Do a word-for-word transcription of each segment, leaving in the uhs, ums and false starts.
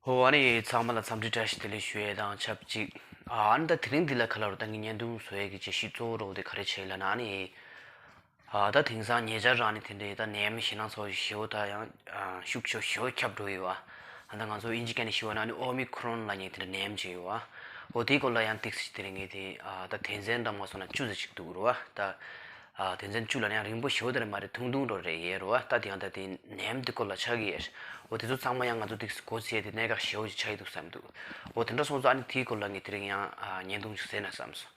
ཨོ་ཨ་ནི་ཚང་མ་ལ་འཚམས་འདྲི་བཀྲ་ཤིས་བདེ་ལེགས་ཞུ་ཡས་དང་ཆབས་ཅིག་ཨ་ནི་ད་དེ་རིང་འདི་ལ་ག་ལ་རུ་ད་ངའི་བརྙན་ཐུང་བཟོ་ཡས་ཀྱི་བྱེད་གཞི་གཙོ་བོ་རོགས་དེ་ག་རེ་བྱས་ལབ་ན་ཨ་ནི། ཨ་ད་དེང་སང་ཉེ་ཆར་རང་ནི་དེ་འདྲའི་ད་ནད་ཡམས་ཞེད་སྣང་ཚ་བོ་ཞེ་བོ་ད་ཡང་ཨ་ཤུགས་ཆེ་ཞེ་བོ་ཁྱབ་འགྲོ་ཡོད་བ། ཨ་ད་ང་ཚོ་དབྱིན་ཇི་སྐད་ནས་ཞུ་བ་ན་ཨ་ནི་ཨོ་མི་ཁྲོན་ལབ་མཁན་དེ་འདྲ་ནད་ཡམས་ཅིག་ཡོད་བ། ཨོ་དེའི་སྐོར་ལ་ཡང་ཏིག་ཙམ་དེ་རིང་ངས་དེ་ཨ་ད་དོན་ཚན་འདྲ་མ་སོང་ན་བཅུ་ཙམ་ཅིག་འདུག་རོ་བ་ད། ཨ་དོན་ཚན་བཅུ་ལབ་ན་ཡང་རིང་པོ་ཞེ་བོ་དེ་འདྲ་མ་རེད། ཐུང་ཐུང་འདྲ་རེད་ཡས་རོ་བ། ད་དེ་ཡང་ད་དེ་ནད་ཡམས་དེ་སྐོར་ལ་ཆགས་ཀྱི་ཡོད། ཨོ་དེ་ཚོ་ཚང་མ་ཡང་ང་ཚོ་ཏིག་ཙམ་མགོ་ཚོས་ཏེ་གནད་འགག་ཞེ་བོ་ཞིག་ཆགས་ཀྱི་འདུག་བསམ་འདུག་ཨོ་དེ་འདྲ་སོང་ཙང་ཨ་ནི་དེའི་སྐོར་ལ་ངས་དེ་རིང་ཡང་ཨ་བརྙན་ཐུང་ཞིག་བཟོས་ན་བསམ་སོང་།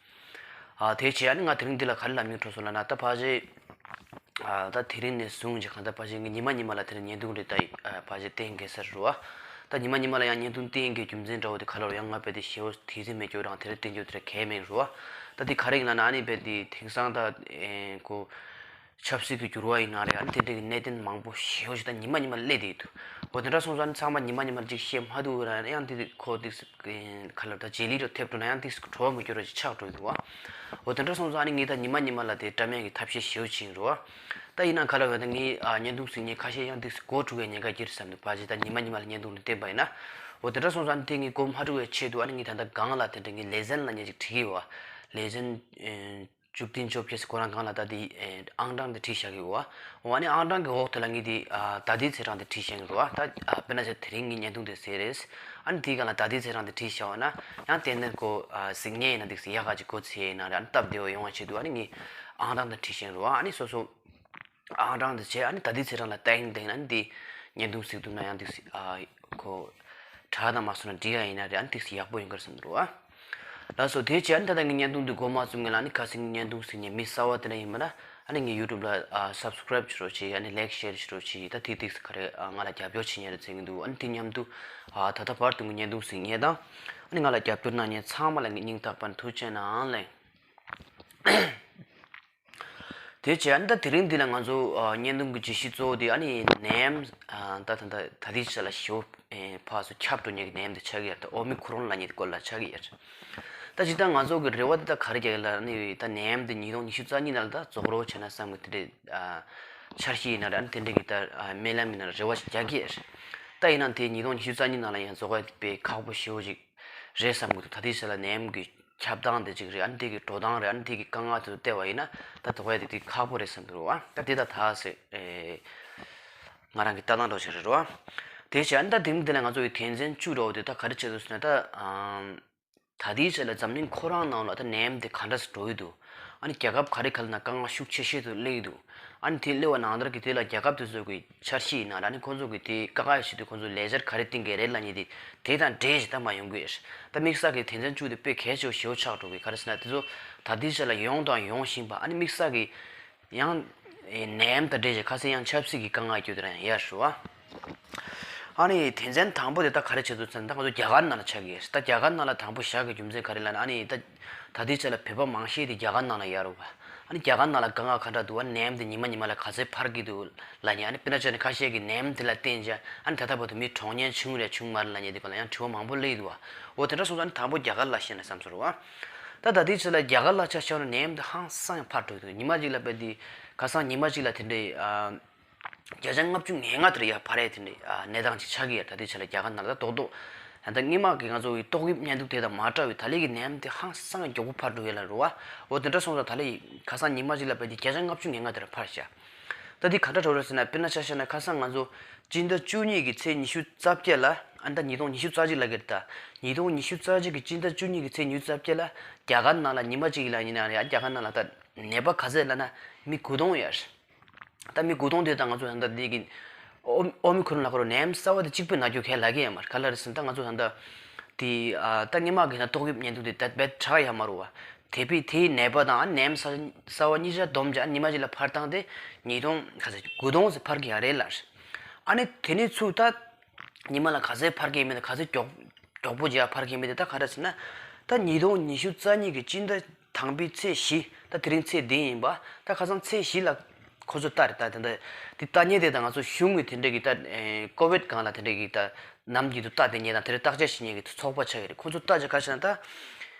ཨ་དེ་བྱས་ཨ་ནི་ང་དེ་རིང་འདི་ལ་ག་རེ་ལབ་སྙིང་བྲོ་སོང་ལབ་ན་ད་ཕལ་ཆེར་ཨ་ད་དེ་རིང་ནས་བཟུང་ཅིག་གང་ལྟར་ཕལ་ཆེར་ངས་ཉི་མ་ཉི་མ་ལ་དེ་རིང་བརྙན་ཐུང་རེ་ད་ཨ་ཕལ་ཆེར་བསྟན་དགོས་ས་རེད་བ། ད་ཉི་མ་ཉི་མ་ལ་ཡང་བརྙན་ཐུང་བསྟན་དགོས་རྒྱུ་མཚན་འདྲ་བོ་དེ་ག་ལ་རེད། ཡང་ང་རྦད་དེ་ཞེ་བོ་དུས་ཚོད་མེད་རྒྱུ་རང་དེ་རིང་བསྟན་རྒྱུ་དེ་ར་གལ་མེད་རེད་བ། ད་དེ་ག་རེ་ཡིན་ལབ་ན་ཨ་ནི་རྦད་དེ་དེང་སང་ད་ཨེ་ཁོ་ཆབ་སྲིད་ཀྱི་འགྱུར་བ་ཡིན་ན་རེད། ཨ་ནི་དེ་འདྲའི་གི་གནད་དོན་མང་པོ་ཞེ་བོ་ཞིག་ད་ཉི་མ་ཉི་མ་སླེབས་བསྡད་ཡོད་འདུག་འོ་དེ་འདྲ་སོང་ཙང་ཨ་ནི་ཚང་མ་ཉི་མ་ཉི་མ་ཅིག་བཤད་མ་ཐུབ་ན་ཡང་དེ་ཁོ་དེ་ག་ལ་ད་རྗེས་ལུས་ར་ཐེབས་འགྲོ་ན་ཡང་དེ་བྲོ་བ་མི་སྐྱོ་ར་ཅིག་ཆགས་འགྲོ་གི་འདུག་བ། འོ་དེ་འདྲ་སོང་ཙང་ཨ་ནི་ངས་ད་ཉི་མ་ཉི་མ་ལ་དེ་བཀྲམ་ཡག་གི་ཐབས་ཤེས་ཞེ་བོ་བྱེད་ཀྱི་ཡིན་རེད་བ། ད་ཡིན་ན་ག་ལ་བས་ད་ངས་ཨ་བརྙན་ཐུང་གཟིགས་མཁན་ཁ་ཤས་ཡང་དེ་གོ་འཁྲུག་པའི་ཉེན་ཁ་སྐྱེ་རེད་བསམ་འདུག་ཕལ་ཆེར་ད་ཉི་མ་ཉི་མ་ལ་བརྙན་ཐུང་རེ་བསྟན་པ་ཡིན་ན། འོ་དེ་འདྲ་སོང་ཙང་ཨ་ནི་དེ་ངས་གོ་མ་འཁྲུག་པའི་ཆེད་དུ་ཨ་ནི་ངས་ད་ལྟ་སྒང་ལ་དེ་འདྲ་ངས་ལེ་ཛན་ལབ་མཁན་ཅིག་བྲིས་ཀྱི་ཡོད་བ། ལེ་ཛན་ཨེ་བཅུ་བདུན་བཅོ་བརྒྱད་ཟེར་ཁོ་རང་སྒང་ལ་ད་དེ་ཨེ་ཨང་གྲངས་དེ་བྲིས་བཞག་གི་ཡོད་བ། འོ་ཨ་ནི་ཨང་གྲངས་ཀྱི་འོག་དེ་ལ་ངས་དེ་ཨ་ད་ལྟའི་ཚེས་གྲངས་དེ་བྲིས་བཞག་གི་རེད་བ། ད་ཨ་དཔེར་ན་ཆ་དེ་རིང་གི་བརྙན་ཐུང་དེ་ཟེར་རེད། ཨ་ནི་དེའི་སྒང་ལ་ད་ལྟའི་ཚེས་གྲངས་དེ་བྲིས་བཞག་པ་ན་ཡང་ཏན་ཏན་ཁོ་ཨ་གཟིགས་མཁན་ཡིན་ན་དེ་ཡག་ག་ཅིག་གོ་ཚོད་ཡིན་ན་རེད། ཨ་ནི་སྟབས་བདེ་བོ་ཡོང་བ་ཆེད་དུ་ཨ་ནི་ངས་ཨང་གྲངས་དེ་བྲིས་བཞག་གི་རེད་བ། ཨ་ནི་སོ་སོ་ཨང་གྲངས་དེ་བྱས་ཨ་ནི་ད་ལྟའི་ཚེས་གྲངས་ལ་ཏན་ཏན་ཨ་ནི་དེ་བརྙན་ཐུང་གཟིགས་ཐུབ་ན་ཡང་དེ་ཨ་ཁོ་དྲག་དང་མ་སོང་ན་འགྲིག་ཡ་ཡིན་ན་རེད། ཨ་ནི་ཏིག་ཙམ་ཡག་པོ་ཡོང་གི་རེད་བསམ་འདུག་ཨ། ལགས་སོ་དེ་བྱས་ཨ་ནི་ད་ལྟ་ངའི་བརྙན་ཐུང་འདི་མགོ་མ་བཙུགས་སྔོན་ལ་ཨ་ནི་ཁ་སང་བརྙན་ཐུང་གཟིགས་མཁན་མི་གསར་བ་དེ་འདྲ་ཡིན་པ་ན་ཨ་ནི་ངའི་ཡུ་ཊུབ་ལ་ཨ་སབ་སི་ཀ་རེབ་བྱེད་རོགས་བྱེད། ཨ་ནི་ལའིག་ཤེར་བྱེད་རོགས་བྱེད། ད་དེ་ཏིག་ཙམ་ག་རེ་ཨ་ང་ལ་རྒྱབ་སྐྱོར་བྱེད་མཁན་རེད་བརྩི་གི་འདུག་ཨ་ནི་དེ་མཉམ་དུ་ཨ་ད་ལྟ་བར་དུ་ངའི་བརྙན་ཐུང་གཟིགས་མཁན་དང་ཨ་ནི་ང་ལ་རྒྱབ་སྐྱོར་གནང་མཁན་ཚང་མ་ལ་ངས་སྙིང་ཐག་པ་ནས་ཐུགས་རྗེ་གནང་ལེ། དེ་བྱས་ཨ་ནི་ད་དེ་རིང་འདི་ལ་ང་ཚོ་ཨ་བརྙན་ཐུང་གི་བརྗོད་གཞི་གཙོ་བོ་དེ་ཨ་ནི་ནད་ཡམས་ཨ་ད་ད་ད་ད་ལྟའི་ཆ་ལ་ཞེ་བོ་ཨེ་ཕར་ཚུར་ཁྱབ་འགྲོ་མཁན་གྱི་ནད་ཡམས་དེ་ཆགས་ཀྱི་ཡོད་རེད། ད་ཨོ་མི་ཁོ་རོན་ལབ་མཁན་དེ་སྐོར་ལ་ཆགས་ཀྱི་ཡོད་རེད། ད་སྤྱིར་བཏང་ང་ཚོ་གི་རེ་བ་དེ་ད་ག་རེ་རྒྱག་གི་ལབ་ན་ཨ་ནི་ད་ནད་ཡམས་དེ་ཉིས་སྟོང་ཉི་ཤུ་རྩ་གཉིས་ནང་ལ་ད་རྫོགས་རོགས་བྱས་ན་བསམ་གི་དེ་འདྲའི་ཨ་འཆར་གཞི་ཡིན་ན་རེད། ཨ་ནི་དེ་འདྲའི་གི་ད་ཨ་སྨོན་ལམ་ཡིན་ན་རེ་བ་ཞིག་རྒྱག་གི་ཡོད་རེད། ད་ཡིན་ནའང་དེ་ཉིས་སྟོང་ཉི་ཤུ་རྩ་གཉིས་ནང་ལ་ཡང་རྫོགས་ཡ་དེ་དཔེ་ཁག་པོ་ཞེ་བོ་ཞིག་རེད་བསམ་གི་འདུག་ད་ལྟའི་ཆ་ལ་ནད་ཡམས་ཀྱི་ཁྱབ་སྟངས་དེ་གཅིག་རེད། ཨ་ནི་དེ་གི་འགྲོ་སྟངས་རེད། ཨ་ནི་དེ་གི་དཀའ་ངལ་དེ་ཚོ་བལྟས་པ་ཡིན་ན་ད་དོགས་ཡ་དེ་དེ་ཁག་པོ་རེད་བསམ་གི་འདུག་ཨ་ད་དེ་ད་ད་ཟེར་ཨེ་ང་རང་གི་ལྟ་སྟངས་འདྲ་བོ་ཞིག་རེད་རོ། དེ་བྱས་ཨ་ནི་ད་དེ་རིང་འདི་ལ་ང་ཚོ་གི་དོན་ཚན་བཅུ་འདྲ་བོ་དེ་ད་ག་རེ་བྱེད་འདུག་ཟེར་ན་ད་ཨམ་ད་ལྟའི་ཆ་ལ་འཛམ་གླིང་ཁོ་རང་ནང་ལ་ད་ནད་ཡམས་དེ་ག་འདྲ་སེ་འགྲོ་གི་འདུག་ཨ་ནི་རྒྱལ་ཁབ་ག་རེ་ག་རེ་ན་དཀའ་ངལ་ཤུགས་ཆེ་ཤོས་དུ་སླེབས་ཀྱི་འདུག་ཨ་ནི་དེ་སླེབས་པ་ནང་ལྟར་གྱི་དེ་ལ་རྒྱལ་ཁབ་དེ་ཚོ་གི་འཆར་གཞི་ཡིན་ན་ར་ཨ་ནི་ཁོང་ཚོ་གི་དེ་དཀའ་ངལ་ཞིག་དུས་ཁོང་ཚོ་ལས་འཆར་ག་རེ་བཏིང་གི་རེད་ལབ་མཁན་དེ་དེ་དང་འབྲེལ་ཞིག་ད་མ་ཡོང་གི་ཡོད། ད་དམིགས་བསལ་གྱི་དོན་ཚན་བཅུ་དེ་དཔེ་གལ་ཆེ་བ་ཞེ་བོ་ཆགས་འགྲོ་གི་ག་རེ་ཟེར་ན་དེ་ཚོ་ད་ལྟའི་ཆ་ལ་ཡོང་དང་ཡོང་བཞིན་པ་ཨ་ནི་དམིགས་བསལ་གྱི་ཡང་ནད་ཡམས་དང་འབྲེལ་ཞིག་ཁ་སང་ཡང་ཆབ་སྲིད་ཀྱི་དཀའ་ངལ་སྐྱོ་དེ་རང་ཡང་ཡར་ཞུ་བ། ཨ་ནི་དོན་ཚན་དང་པོ་དེ་ད་ག་རེ་བྱེད་འདུག་ཟེར་ན་ད་ང་ཚོ་རྒྱ་གར་ནང་ལ་ཆགས་ཀྱི་ཡོད། ད་རྒྱ་གར་ནང་ལ་དང་པོ་བཞག་གི་རྒྱུ་མཚན་ག་རེ་ལབ་ན་ཨ་ནི་ད་ད་ལྟའི་ཆ་ལ་བོད་པ་མང་ཤོས་དེ་རྒྱ་གར་ནང་ལ་ཡོད་རེད་བ། ཨ་ནི་རྒྱ་གར་ནང་ལ་དཀའ་ངལ་ག་འདྲ་འདུག་ཨ་ནི་ནད་ཡམས་དེ་ཉི་མ་ཉི་མ་ལ་ག་ཚོད་འཕར་གྱི་འདུག་ལབ་མཁན། ཨ་ནི་དཔེར་ན་ཆ་ནས་ཁ་ཤས་ཀྱིས་ནད་ཡམས་དེ་ལ་བརྟེན་བྱས་ཨ་ནི་ད་ལྟ་བར་དུ་མི་གྲོངས་མཁན་བྱུང་རེད་བྱུང་མ་རེད་ལབ་མཁན་དེ་སྐོར་ལ་ཡང་དྲི་བ་མང་པོ་སླེབས་འདུག་བ། འོ་དེ་འདྲ་སོང་ཙང་ཨ་ནི་དང་པོ་རྒྱ་གར་ལ་བཤད་ན་བསམ་སོང་རེད་བ། ད་ད་ལྟའི་ཆ་ལ་རྒྱ་གར་ལ་ཆ་བཞག་ན་ནད་ཡམས་དེ་ཧང་སང་ཡང་འཕར་འགྲོ་གི་འདུག་ཉི་མ་གཅིག་ལ་དཔེ་དེ་ཁ་སང་ཉི་མ་གཅིག་ལ་དེ་འདྲའི་ཨ། བརྒྱ་ཆ་ལྔ་བཅུ་ང་ལྔ་དེར་ཡར་འཕར་ཡས་དེ་འདྲའི་ཨ་གནས་སྟངས་ཅིག་ཆགས་ཀྱི་ཡོད། ད་ལྟའི་ཆ་ལ་རྒྱ་གར་ནང་ལ་ད་རྡོག་རྡོག་ད་ལྟ་སྔོན་མ་གི་ང་ཚོ་གི་ཏོག་དབྱིབས་གཉན་འདུག་དེ་དང་མ་འདྲ་བའི་ད་ལན་གྱི་ནད་ཡམས་དེ་ཧང་སང་མགྱོགས་པོ་འཕར་འགྲོ་ཡོད་ལ་རེད་བ། འོ་དེ་འདྲ་སོང་ཙང་ད་ལན་ཁ་སང་ཉི་མ་གཅིག་ལ་དཔེ་དེ་བརྒྱ་ཆ་ལྔ་བཅུ་ང་ལྔ་དེར་འཕར་ཤག་ད་འདི་ག་འདྲ་འགྲོ་རེད་ཟེར་ན་དཔེར་ན་ཆ་བཞག་ན་ཁ་སང་ང་ཚོ་སྤྱི་ཟླ་བཅུ་གཉིས་ཀྱི་ཚེས་ཉི་ཤུ་རྩ་བརྒྱད་ལ་ཨ་ནི་ད་ཉིས་སྟོང་ཉི་ཤུ་རྩ་གཅིག་ལ་གི་རེད། ད་ཉིས་སྟོང་ཉི་ཤུ་རྩ་གཅིག་གི་སྤྱི་ཟླ་བཅུ་གཉིས་ཀྱི་ཚེས་ཉི་ཤུ་རྩ་བརྒྱད་ལ་རྒྱ་གར་ནང་ལ་ཉི་མ་གཅིག་ལ་ཡིན་ན་རེད་རྒྱ་གར་ནང་ལ་ད་ནད་པ་ག་ཚད་ལབ་ན་མི་དགུ་སྟོང་ཡོད་རེད། ད་མི་དགུ་སྟོང་དེ་དང་ང་ཚོ་ད་ལྟ་འདི་གི་ཨོ་ཨོ་མི་ཁོ་རོན་ལབ་ཀྱི་རེད་ནད་ཡམས་གསར་བ་དེ་གཅིག་པུ་ན་རྒྱུ་གལ་ལ་གི་ཡོད་མ་རེད། ག་ལ་རེད་ཟེར་ན་ད་ང་ཚོ་ད་ལྟ་དེ་ཨ་ད་སྔོན་མ་གི་ད་ཏོག་དབྱིབས་གཉན་འདུག་དེ་ད་རྦད་དྲག་ཡོད་མ་རེད་བ། དེ་བས་དེའི་ནད་པ་དང་ཨ་ནད་ཡམས་གསར་གསར་བ་གཉིས་ཆ་བསྡོམས་བྱས་ཨ་ཉི་མ་གཅིག་ལ་འཕར་སྟངས་དེ་ཉིས་སྟོང་ག་ཚོད་དགུ་སྟོང་ཙམ་འཕར་གི་ཡོད་རེད་ལབ། ཨ་ནི་དེ་ནས་ཚུར་ད་ཉི་མ་ལ་ག་ཚད་འཕར་གི་ཡོད་མེད་དང་ག་ཚད་མགྱོགས་མགྱོགས་པོ་བྱས་འཕར་གི་ཡོད་མེད་དེ་ད་ག་རེ་ཟེར་ན། ད་ཉིས་སྟོང་ཉི་ཤུ་རྩ་གཉིས་ཀྱི་སྤྱི་ཟླ་དང་པོའི་ཚེས་བཞི་ད་དེ་རིང་ཚེས་བདུན་ཡིན་པ། ད་ཁ་སང་ཚེས་བཞི་ལ་ཁོ་ཚོ་ལྟ་རེད། ད་དེ་འདྲ་དེ་ལྟ་མཁན་དེ་དང་ང་ཚོ་གཞུང་གི་དེ་འདྲ་གི་ད་ཀོ་བིད་སྒང་ལ་དེ་འདྲ་གི་ད་ནམ་རྒྱུན་དུ་ལྟ་བསྡད་མཁན་དང་དེ་འདྲ་བརྟག་དཔྱད་བྱེད་མཁན་གྱི་ཚོགས་པ་ཆགས་ཀྱི་རེད། ཁོ་ཚོ་ལྟ་བྱས་ག་རེ་ཟེར་ན་ད།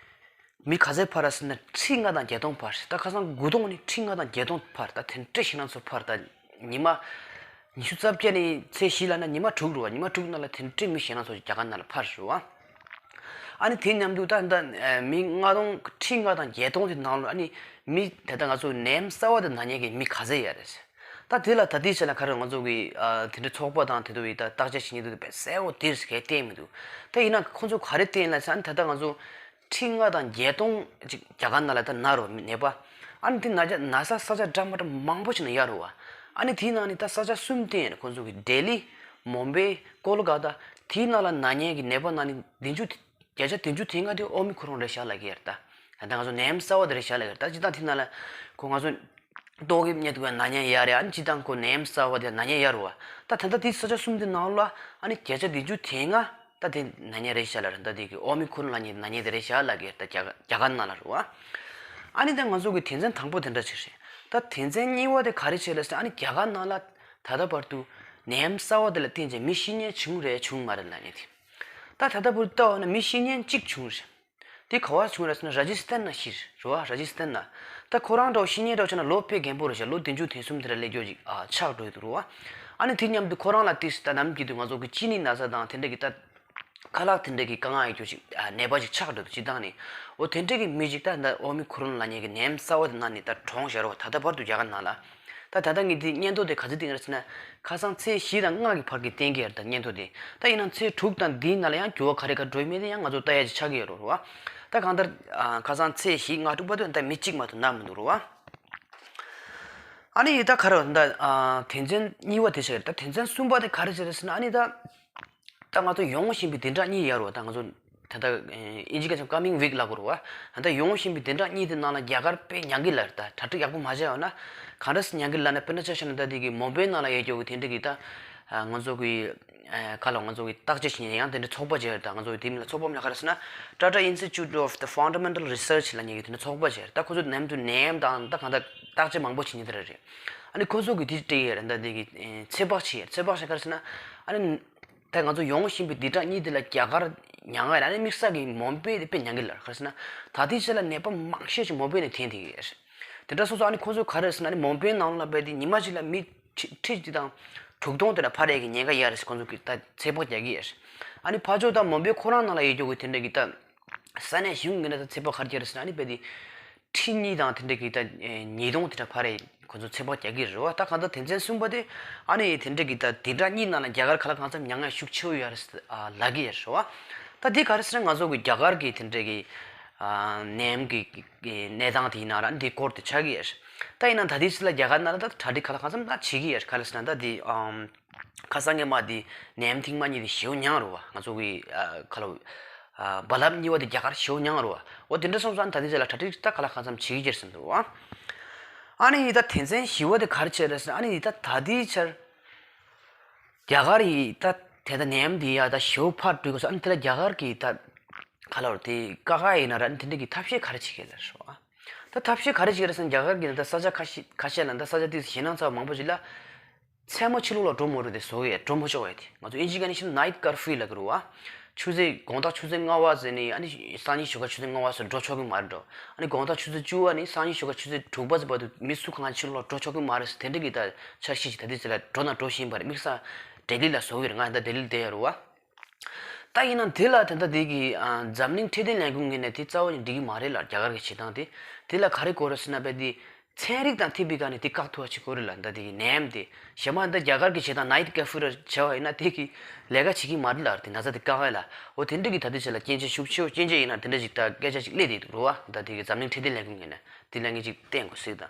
མི་ག་ཚད་འཕར་ར་ཟེར་ན་ཁྲི་ལྔ་དང་བརྒྱད་སྟོང་འཕར། ད་ཁ་སང་དགུ་སྟོང་ནས་ཁྲི་ལྔ་དང་བརྒྱད་སྟོང་འཕར། ད་དེ་འདྲ་ཞིག་ན་ཚོ་འཕར། ད་ཉི་མ་ ཉི་ཤུ་རྩ་བརྒྱད་ནས་ཚེས་བཞི་ལ་ན་ཉི་མ་དྲུག་རེད་བ། ཉི་མ་དྲུག་ནང་ལ་དེ་འདྲའི་མི་ཞེད་སྣང་ཚོ་རྒྱ་གར་ནང་ལ་འཕར་རེད་བ། ཨ་ནི་དེ་མཉམ་དུ་ད་ད་མི་ལྔ་སྟོང་ཁྲི་ལྔ་དང་བརྒྱད་སྟོང་དེ་ནང་ལ་ཨ་ནི་མི་དེ་ད་ང་ཚོ་ནད་ཡམས་གསར་བ་དེ་ན་མཁན་གྱི་མི་ག་ཚད་ཡོད་རེད། ད་དེ་ལ་ད་ལྟའི་ཆ་ལ་ག་རེ་ང་ཚོ་གི་ཨ་དེ་འདྲའི་ཚོགས་པ་དང་དེ་ཚོ་གི་ད་བརྟག་དཔྱད་བྱེད་མཁན་དེ་ཚོ་དཔེ་གསལ་པོ་དེ་རེད་ཟེར་གང་བསྟན་མི་འདུག། ད་ཡིན་ན་ཁོ་ཚོ་ག་རེ་བསྟན་ལ་ཟེར་ན་ད་ལྟ་ང་ཚོ་ཁྲི་ལྔ་དང་བརྒྱད་སྟོང་ཅིག་རྒྱ་གར་ནང་ལ་ད་ན་རོ་ནད་པ། ཨ་ནི་དེ་ན་ཆ་ན་ས་ས་ཆ་འདྲ་མ་འདྲ་མང་པོ་ཞིག་ན་ཡོད་རེད་བ། ཨ་ནི་དེའི་ནང་ནས་ད་ས་ཆ་གསུམ་བསྟན་ཡོད་རེད། ཁོ་ཚོ་གི་ལྡི་ལི། མུམ་བྷེ། ཀོལ་ཀ་ཏ། དེའི་ནང་ལ་ན་མཁན་གྱི་ནད་པ་ནང་ནས་བདུན་ཅུ་བརྒྱ་ཆ་བདུན་ཅུ་དེ་ལྔ་དེ་ཨོ་མི་ཁོ་རོན་རེད་ཤག་ལབ་ཀྱི་ཡོད་རེད་ད། ད་ལྟ་ང་ཚོ་ནད་ཡམས་གསར་བ་དེ་རེད་ཤག་ལབ་ཀྱི་ཡོད་རེད་ད། སྤྱིར་བཏང་དེ་ནང་ལ་ཁོ་ང་ཚོ་ཏོག་དབྱིབས་ནད་དུག་ན་མཁན་ཡོད་རེད། ཨ་ནི་སྤྱིར་བཏང་ཁོ་ནད་ཡམས་གསར་བ་དེ་ན་མཁན་ཡོད་རེད་བ། ད་ད་ལྟ་དེ་ས་ཆ་གསུམ་དེ་ནང་ལ་ཨ་ནི་བརྒྱ་ཆ་བདུན་ཅུ་དེ་ལྔ་ད་དེ་ན་མཁན་རེད་ཤག་ལབ་རེད། ད་དེ་གི་ཨོ་མི་ཁོ་རོན་ལབ་མཁན་ན་མཁན་དེ་རེད་ཤག་ལབ་ཀྱི་ཡོད་རེད་ད། རྒྱ་གར་རྒྱ་གར་ནང་ལ་རེད་བ། ཨ་ནི་ད་ང་ཚོ་གི་དོན་ཚན་དང་པོ་དེ་འདྲ་ཅིག་རེད། ད་དོན་ཚན་གཉིས་པ་དེ་ག་རེ་བྱས་ལབ་ཟེར་ན་ཨ་ནི་རྒྱ་གར་ནང་ལ་ད་ལྟ་བར་དུ་ནད་ཡམས་གསར་བ་དེ་ལ་བརྟེན་བྱས་མི་ཤི་མཁན་བྱུང་རེད་བྱུང་མ་རེད་ལབ་མཁན་དེ། ད་ད་ལྟ་བར་དུ་ལྟ་བ་ན་མི་ཤི་མཁན་གཅིག་བྱུང་རེད། དེ་ག་བ་བྱུང་རེད་ཟེར་ན་ར་ཇི་སི་ཐན་ན་ཤི་རེད་བ། ར་ཇི་སི་ཐན་ན། ད་ཁོ་རང་འདྲ་བོ་ཤི་མཁན་འདྲ་བོ་བྱུང་ན་ལོ་དཔེ་རྒན་པོ་རེད་ཤག། ལོ་བདུན་ཅུ་དོན་གསུམ་དེ་འདྲ་སླེབས་རྒྱུ་ཅིག་ཨ་ཆགས་འགྲོ་ཡི་འདུག་རེད་བ། ཨ་ནི་དེ་མཉམ་དུ་ཁོ་རང་ལ་ཏིས་ད་ནམ་རྒྱུན་དུ་ང་ཚོ་གི་གཅིན་སྙི་ན་ཚ་དང་དེ་འདྲ་གི་ད་ཁ་ལག་དེ་འདྲ་གི་དཀའ་ངལ་ཡོད་རྒྱུ་ཅིག་ཨ་ནད་པ་ཅིག་ཆགས་འགྲོ་འདུག་སྤྱིར་བཏང་ནས། འོ་དེ་འདྲ་གི་མི་ཅིག་ད་ད་ཨོ་མི་ཁོ་རོན་ལབ་མཁན་གྱི་ནད་ཡམས་གསར་བ་དེ་ནང་ནས་ད་གྲོངས་བཞག་རེད་བ། ད་ལྟ་བར་དུ་རྒྱ་གར་ནང་ལ། ད་ད་ལྟ་ངས་འདི་སྙན་ཐོ་དེ་ག་ཚོད་བཏིང་རེད་ཟེར་ན། ཁ་སང་ཚེས་བཞི་དང་ལྔ་གི་བར་གྱི་བཏིང་གི་ཡོད་རེད་ད་སྙན་ཐོ་དེ། ད་ཡིན་ནའང་ཚེས་དྲུག་དང་འདིའི་ནང་ལ་ཡང་འགྱུར་བ་ག་རེ་ག་འགྲོ་ཡི་མེད་དེ་ཡང་ང་ཚོ་ལྟ་ཡ་ཅིག་ཆགས་ཀྱི་ཡོད་རེད་བ། ད་གང་ལྟར་ཨ་ཁ་སང་ཚེས་བཞི་ལྔ་དྲུག་བར་དུ་ད་མི་གཅིག་མ་གཏོགས་ན་མི་འདུག་རེད་བ། ཨ་ནི་ད་ག་རེ་ད་ཨ་དོན་ཚན་གཉིས་པ་དེ་བྱས་རེད། ད་དོན་ཚན་གསུམ་པ་དེ་ག་རེ་བྱས་རེད་ཟེར་ན་ཨ་ནི་ད། ད་ང་ཚོ་ཡོང་བཞིན་པའི་བདུན་ཕྲག་གཉིས་ཡར་རོ། ད་ང་ཚོ་ད་ལྟ་ཨིན་ཇི་སྐད་ཀྱི་coming week་ལབ་དགོས་རེད་བ། ད་ལྟ་ཡོང་བཞིན་པའི་བདུན་ཕྲག་གཉིས་དེ་ནང་ལ་རྒྱ་གར་དཔེ་མྱང་གི་ལ་རེད། ད་གྲ་སྒྲིག་ཡག་པོ་མ་བྱས་ཡོད་ན་ག་འདྲ་སེ་མྱང་གི་ལ་ན། དཔེར་ན་ཆ་བཞག་ན་ད་དེ་གི་མུམ་བྷེ་ནང་ལ་ཡོད་རྒྱུ་གི་དེ་འདྲ་གི་ད་ང་ཚོ་གི་ཁ་ལ་ང་ཚོ་གི་བརྟག་དཔྱད་བྱེད་མཁན་ཡང་དེ་འདྲ་ཚོགས་པ་བྱས་རེད། ད་ང་ཚོ་གི་དེ་མིན་ལ་ཚོགས་པ་མིན་ལ་ག་རེ་ཟེར་ན་Tata Institute of the Fundamental Research་ལབ་མཁན་གི་དེ་འདྲ་ཚོགས་པ་བྱས་རེད། ད་ཁོ་ཚོ་ནམ་དུ་ནད་ཡམས་དང་ད་གང་ལྟར་བརྟག་དཔྱད་མང་པོ་བྱེད་མཁན་དེ་འདྲ་རེད། ཨ་ནི་ཁོ་ཚོ་གི་དེ་སྤྲད་ཡས་རེད། ད་དེ་གི་ཚོད་དཔག་བྱས་ཡས། ཚོད་དཔག་བྱས་ག་རེ་ཟེར་ན་ཨ་ནི། ད་ང་ཚོ་ཡོང་བཞིན་པའི་བདུན་ཕྲག་གཉིས་དེ་ལ་རྒྱ་གར་མྱང་ཡ་རེད། ཨ་ནི་དམིགས་བསལ་གྱི་མུམ་བྷེ་དེ་དཔེ་མྱང་གི་ལ་རེད། ག་རེ་ཟེར་ན་ད་ལྟའི་ཆ་ལ་ནད་པ་མང་ཤོས་ཤིག་མུམ་བྷེ་ནས་ཐོན་བསྡད་ཀྱི་ཡོད་རེད། དེ་འདྲ་སོང་ཙང་ཨ་ནི་ཁོང་ཚོས་ག་རེ་ཟེར་ན་ཨ་ནི་མུམ་བྷེ་ནང་ལ་བས་དེ་ཉི་མ་གཅིག་ལ་མི་ཁྲི་ཁྲི་གཅིག་དང་དྲུག་སྟོང་དེ་འདྲ་འཕར་ཡས་ཀྱི་ཉེན་ཁ་ཡོད་རེད་ཟེར་ཁོང་ཚོ་གིས་ད་ཚོད་དཔག་རྒྱག་གི་ཡོད་རེད། ཨ་ནི་ཕར་ཕྱོགས་ད་མུམ་བྷེ་ཁོ་རང་ནང་ལ་ཡོད་རྒྱུ་གི་དེ་འདྲ་གི་ད་ས་གནས་གཞུང་གི་ནས་ད་ཚོད་དཔག་ག་རེ་བྱས་རེད་ཟེར་ན་ཨ་ནི་བས་དེ། ཁྲི་གཉིས་དང་དེ་འདྲ་གི་ད་ཉིས་སྟོང་དེ་འདྲ་འཕར་རེད། ཁོ་ཚོ་ཚོད་དཔག་རྒྱག་གི་རེད་བ། ད་གང་ལྟར་དོན་ཚན་གསུམ་པ་དེ་ཨ་ནི་དེ་འདྲ་གི་ད་དེ་འདྲ་གཉིས་ནང་ལ་རྒྱ་གར་ག་ལ་གང་འཚམ་མྱང་ཡ་ཤུགས་ཆེ་བོ་ཡོད་རེད་ཟེར་ཨ་ལབ་གི་ཡོད་རེད་བ། ད་དེ་ག་རེ་ཟེར་ན་ང་ཚོ་གི་རྒྱ་གར་གི་དེ་འདྲ་གི་ཨ་ནད་ཡམས་གི་གི་གནས་སྟངས་དེ་ཡིན་ན་ར་འདི་སྐོར་དེ་ཆགས་ཀྱི་ཡོད་རེད། ད་ཡིན་ན་ད་དེ་ཚོ་ལ་རྒྱ་གར་ནང་ལ་ད་གྲ་སྒྲིག་ག་ལ་གང་འཚམ་ད་བྱེད་ཀྱི་ཡོད་རེད། ག་རེ་ཟེར་ན་ད་དེ་ཨམ། ཁ་སང་གི་མ་དེ་ནད་ཡམས་ཐེངས་མ་གཉིས་དེ་ཞེ་པོ་མྱངས་རེད་བ། ང་ཚོ་གི་ཨ་ཁ་ལོ་ཨ་རྦ་རླབས་གཉིས་པ་དེ་རྒྱ་གར་ཞེ་པོ་མྱངས་རེད་བ། འོ་དེ་འདྲ་སོང་ཙང་ད་དེ་ཚོ་ལ་གྲ་སྒྲིག་ད་ག་ལ་གང་འཚམ་བྱེད་ཀྱི་ཡོད་རེད་བསམ་འདུག་བ། ཨ་ནི་ཡི་ད་དོན་ཚན་བཞི་པ་དེ་ག་རེ་བྱས་རེད་ཟེར་ན་ཨ་ནི་ཡི་ད་ད་ལྟའི་ཆར་རྒྱ་གར་ཡི་ད་དེ་ད་ནད་ཡམས་དེ་ཡ་ད་ཞེ་པོ་འཕར་འགྲོ་གི་སོང་། ཨ་ནི་དེ་ལ་རྒྱ་གར་གི་ད་ག་ལ་བར་དེ་དཀའ་ཁག་ཡིན་ན་ར་ཨ་ནི་དེ་འདྲ་གི་ཐབས་ཤེས་ག་རེ་བྱེད་ཀྱི་ལ་རེད་བ། ད་ཐབས་ཤེས་ག་རེ་བྱེད་ཀྱི་རེད་ཟེར་ན་རྒྱ་གར་གི་ད་ས་ཆ་ཁ་ཤས་ཁ་ཤས་ལ་ད་ས་ཆ་དེ་ཞེད་སྣང་ཚ་བ་མང་པོ་ཞིག་ལ། མཚན་མོ་ཕྱི་ལོགས་ལ་འགྲོ་མ་རུང་དེ་བཟོ་ཡས་འགྲོ་མ་ཆོག་ཡས་དེ་ང་ཚོ་ཨིན་ཇི་སྐད་ནས་བཤད་ན་night curfew་ལབ་ཀྱི་རེད་བ། ཆུ་ཚོད་དགོང་དག་ཆུ་ཚོད་ལྔ་པ་ཟེར་ནས་ཨ་ནི་སང་ཉིན་ཞོགས་ཀ་ཆུ་ཚོད་ལྔ་པ་ཟེར་འགྲོ་ཆོག་གི་མ་རེད་འགྲོ། ཨ་ནི་དགོང་དག་ཆུ་ཚོད་བཅུ་པ་ནས་སང་ཉིན་ཞོགས་ཀ་ཆུ་ཚོད་དྲུག་པ་ཟེར་བར་དུ་མི་སུ་གང་ཕྱི་ལོགས་ལ་འགྲོ་ཆོག་གི་མ་རེད་ཟེར་དེ་འདྲ་གི་ད་འཆར་གཞི་ཅིག་ད་ལྟའི་ཚེ་ལ་འགྲོ་ན་འགྲོ་བཞིན་པ་རེད། དམིགས་བསལ་ལྡི་ལི་ལ་བཟོ་གི་རེད། ང་ད་ལྡི་ལི་བསྡད་ཡོད་རེད་བ། ད་ཡིན་ན་དེ་ལ་ད་ལྟ་དེ་གི་ཨ་འཛམ་གླིང་འཕྲོད་བསྟེན་ལས་ཁུངས་ངོས་ནས་དེ་རྩ་བ་ནས་འགྲིག་གི་མ་རེད་ལ་རྒྱ་གར་གི་བྱེད་སྟངས་དེ། དེ་ལ་ག་རེ་དགོས་རེད་ཟེར་ན་བས་དེ། ཚན་རིག་དང་མཐུན་པའི་སྒང་ནས་དེ་བཀག་ཐུབ་པ་བྱེད་དགོས་རེད་ལ། ད་དེ་གི་ནད་ཡམས་དེ་གཞན་མ་ད་རྒྱ་གར་གྱི་བྱེད་སྟངས་night curfew་ར་བྱས་པ་ཡིན་ན་དེ་གི་ལས་ཀ་བྱེད་ཀྱི་མ་རེད་ལ། དེ་ན་ཚ་དེ་བཀག་ཡ་ལ། འོ་དེ་འདྲ་གི་ད་དེ་བྱས་ལ་སྐྱོན་ཆ་ཤུགས་ཆེ་བོ་སྐྱོན་ཆ་ཡིན་ན་དེ་འདྲ་ཞིག་ད་སྐད་ཆ་ཞིག་སླེབས་བསྡད་འདུག་རེད་བ། ད་དེ་གི་འཛམ་གླིང་འཕྲོད་བསྟེན་ལས་ཁུངས་ངོས་ནས་དེ་ལ་ངས་ཅིག་བསྟན་དགོས་ཟེར་ད།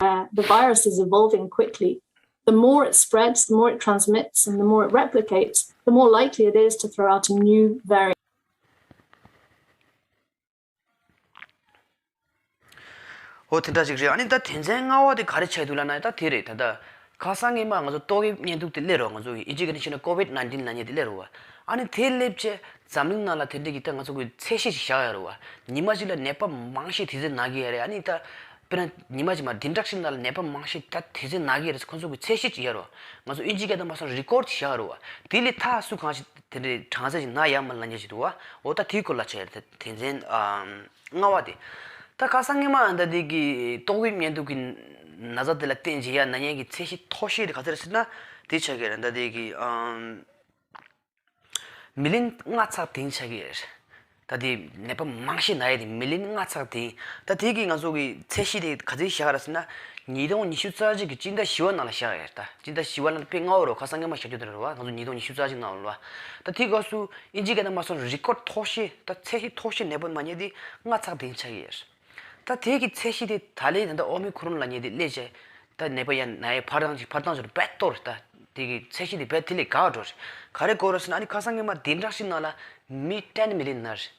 Uh, the virus is evolving quickly. The more it spreads, the more it transmits, and the more it replicates, the more likely it is to throw out a new variant. འོ་དེ་འདྲ་ཅིག་རེད། ཨ་ནི་ད་དོན་ཚན་ལྔ་པ་དེ་ག་རེ་ཆགས་འདུག་ལབ་ན་ད་དེ་རེད། ད་ལྟ་ཁ་སང་གི་མ་ང་ཚོ་ཏོག་དབྱིབས་བརྙན་ཐུང་དེ་སླེབས་རོགས། ང་ཚོ་གི་ཨིན་ཇི་སྐད་ནས་བཤད་ན་COVID nineteen་ལབ་མཁན་དེ་སླེབས་རོགས། ཨ་ནི་དེ་སླེབས་བྱས་འཛམ་གླིང་ནང་ལ་དེ་འདྲ་གི་ད་ང་ཚོ་གི་ཚད་གཞི་ཞིག་བཞག་ཡོད་རེད་བ། ཉི་མ་གཅིག་ལ་ནད་པ་མང་ཤོས་དེ་ཚོ་ན་གི་ཡོད་རེད། ཨ་ནི་ད་དཔེར་ན་ཉི་མ་གཅིག་མ་བདུན་ཕྲག་གཅིག་ནང་ལ་ནད་པ་མང་ཤོས་ད་དེ་ཚོ་ན་གི་ཡོད་རེད་ཟེར་ཁོང་ཚོ་གི་ཚད་གཞི་ཅིག་ཡོད་རེད་བ། ང་ཚོ་ཨིན་ཇི་སྐད་དང་མ་སོང་རི་ཀོཌ་ཅིག་བཞག་ཡོད་རེད་བ། དེ་ལས་ཐག་སུ་གང་ཞིག་དེ་འདྲའི་གྲངས་ཚད་ཅིག་ན་ཡོད་མ་ལབ་མཁན་ཞིག་འདུག་བ། འོ་ད་དེའི་སྐོར་ལ་བྱས་ཡོད་རེད། དོན་ཚན་ཨམ། ལྔ་པ་དེ། ད་ཁ་སང་ངས་མ་ད་དེ་གི་ཏོག་དབྱིབས་བརྙན་ཐུང་གི་ན་ཚ་དེ་ལ་བརྟེན་བྱས་ཡ་ན་མཁན་གྱི་ཚད་གཞི་མཐོ་ཤོས་དེ་ག་ཚོད་རེད་ཟེར་ན། དེ་ཆགས་ཀྱི་རེད། ད་དེ་གི་ཨམ། མི་ལི་ཡོན་ལྔ་ཚེག་བདུན་ཆགས་ཀྱི་རེད། ད་དེ་ནད་པ་མང་ཤོས་ན་ཡ་དེ་མི་ལི་ཡོན་ལྔ་ཚེག་བདུན། ད་དེ་གི་ང་ཚོ་གི་ཚད་གཞི་དེ་ག་ཚོད་བཞག་རེད་ཟེར་ན། ཉིས་སྟོང་ཉི་ཤུ་རྩ་གཅིག་གི་སྤྱི་ཟླ་བཞི་པ་ནང་ལ་བཞག་ཡོད་ད། སྤྱི་ཟླ་བཞི་པ་ནང་དཔེ་སྔ་པོ་རེད། ཁ་སང་སྔོན་མ་བཞག་རྒྱུ་དེ་རེད་བ། ང་ཚོ་ཉིས་སྟོང་ཉི་ཤུ་རྩ་གཅིག་ནང་ལ་བ། ད་དེ་སྐབས་སུ་དབྱིན་ཇི་སྐད་ནང་མ་སོང་རི་ཀོཌ་མཐོ་ཤོས། ད་ཚད་གཞི་མཐོ་ཤོས་ནད་པ་མ་རྙེད་དེ་ལྔ་ཚེག་བདུན་ཆགས་ཀྱི་ཡོད་རེད། ད་དེ་གི་ཚད་གཞི་དེ་ད་ལས་ད་ལྟ་ཨོ་མི་ཁོ་རོན་ལབ་མཁན་དེ་སླེབས་བྱས། ད་ནད་པ་ཡང་ན་ཡ་འཕར་སྟངས་ཅིག་འཕར་སྟངས་ཅིག་རྦད་གཏོར་རེད། ད་དེ་གི་ཚད་གཞི་དེ་རྦད་དེ་ལས་འགག་འགྲོ་རེད། ག་རེ་གོ་རེད་ཟེར་ན། ཨ་ནི་ཁ་སང་སྔོན་མ་བདུན་ཕྲག་གཅིག་ནང་ལ་མི་ཊེན་མི་ལི་ཡོན་ན་རེད།